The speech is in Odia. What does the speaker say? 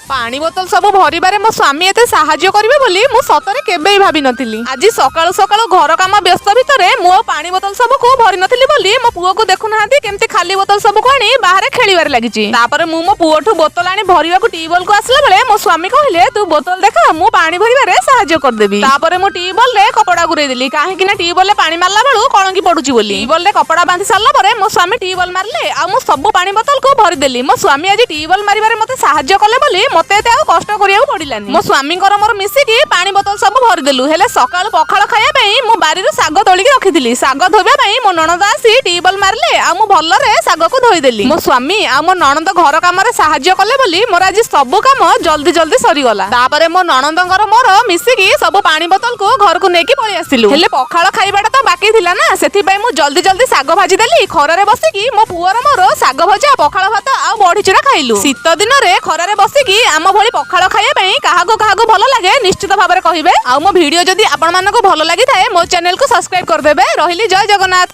ପାଣି ବୋତଲ ସବୁ ଭରିବାରେ ମୋ ସ୍ୱାମୀ ଏତେ ସାହାଯ୍ୟ କରିବେ ବୋଲି ମୁଁ ସତରେ କେବେ ବି ଭାବିନଥିଲି। ଆଜି ସକାଳୁ ସକାଳୁ ଘର କାମ ବ୍ୟସ୍ତ ଭିତରେ ମୁଁ ଆଉ ପାଣି ବୋତଲ ସବୁକୁ ଭରି ନଥିଲି ବୋଲି ମୋ ପୁଅକୁ ଦେଖୁନାହାନ୍ତି, କେମିତି ଖାଲି ବୋତଲ ସବୁକୁ ଆଣି ବାହାରେ ଖେଳିବାରେ ଲାଗିଛି। ତାପରେ ମୁଁ ମୋ ପୁଅଠୁ ବୋତଲ ଆଣି ଭରିବାକୁ ଟ୍ୟୁବୱେଲ କୁ ଆସିଲା ବେଳେ ମୋ ସ୍ୱାମୀ କହିଲେ, "ତୁ ବୋତଲ ଦେଖା, ମୁଁ ପାଣି ଭରିବାରେ ସାହାଯ୍ୟ କରିଦେବି।" ତାପରେ ମୁଁ ଟ୍ୟୁବୱେଲ ରେ କପଡ଼ା ଗୁରେଇ ଦେଲି, କାହିଁକି ନା ଟ୍ୟୁବୱେଲ ରେ ପାଣି ମାରିଲା ବେଳୁ କଳଙ୍କି ପଡୁଛି ବୋଲି। ଟ୍ୟୁବୱେଲ ରେ କପଡ଼ା ବାନ୍ଧି ସାରିଲା ପରେ ମୋ ସ୍ୱାମୀ ଟ୍ୟୁବୱେଲ ମାରିଲେ ଆଉ ମୁଁ ସବୁ ପାଣି ବୋତଲକୁ ଭରିଦେଲି। ମୋ ସ୍ୱାମୀ ଆଜି ଟ୍ୟୁବୱେଲ ମାରିବାରେ ମତେ ସାହାଯ୍ୟ କଲେ ବୋଲି ମତେ ଏତେ ଆଉ କଷ୍ଟ କରିବାକୁ ପଡିଲାନି। ମୋ ସ୍ୱାମୀଙ୍କର ମୋର ମିଶିକି ପାଣି ବୋତଲ ସବୁ ଭରିଦେଲୁ। ହେଲେ ସକାଳୁ ପଖାଳ ଖାଇବା ପାଇଁ ମୁଁ ବାରିରୁ ଶାଗ ତୋଳିକି ରଖିଥିଲି। ଶାଗ ଧୋଇବା ପାଇଁ ମୋ ନଣନ୍ଦ ଆସି ଟ୍ୟୁବୱେଲ ମାରିଲେ ଆଉ ମୁଁ ଭଲରେ ଶାଗକୁ ଧୋଇଦେଲି। ମୋ ସ୍ୱାମୀ ଆଉ ମୋ ନଣନ୍ଦ ଘର କାମରେ ସାହାଯ୍ୟ କଲେ ବୋଲି ମୋର ଆଜି ସବୁ କାମ ଜଲ୍ଦି ଜଲ୍ଦି ସରିଗଲା। ତାପରେ ମୋ ନଣନ୍ଦଙ୍କର ମୋର ମିଶିକି ସବୁ ପାଣି ବୋତଲକୁ ଘରକୁ ନେଇକି ପଳେଇ ଆସିଲୁ। ହେଲେ ପଖାଳ ଖାଇବାଟା ତ ବାକି ଥିଲା ନା, ସେଥିପାଇଁ ମୁଁ ଜଲ୍ଦି ଜଲ୍ଦି ଶାଗ ଭାଜିଦେଲି। ଖରାରେ ବସିକି ମୋ ପୁଅର ମୋର ଶାଗ ଭଜା, ପଖାଳ ଭାତ ଆଉ ବଢି ଚୁରା ଖାଇଲୁ। ଶୀତ ଦିନରେ ଖରାରେ ବସିକି ଆମ ଭଳି ପଖାଳ ଖାଇବା ପାଇଁ କାହାକୁ କାହାକୁ ଭଲ ଲାଗେ, ନିଶ୍ଚିତ ଭାବରେ କହିବେ। ଆଉ ମୋ ଭିଡିଓ ଯଦି ଆପଣମାନଙ୍କୁ ଭଲ ଲାଗିଥାଏ, ମୋ ଚ୍ୟାନେଲକୁ ସବସ୍କ୍ରାଇବ କରିଦେବେ। ରହିଲି, ଜୟ ଜଗନ୍ନାଥ।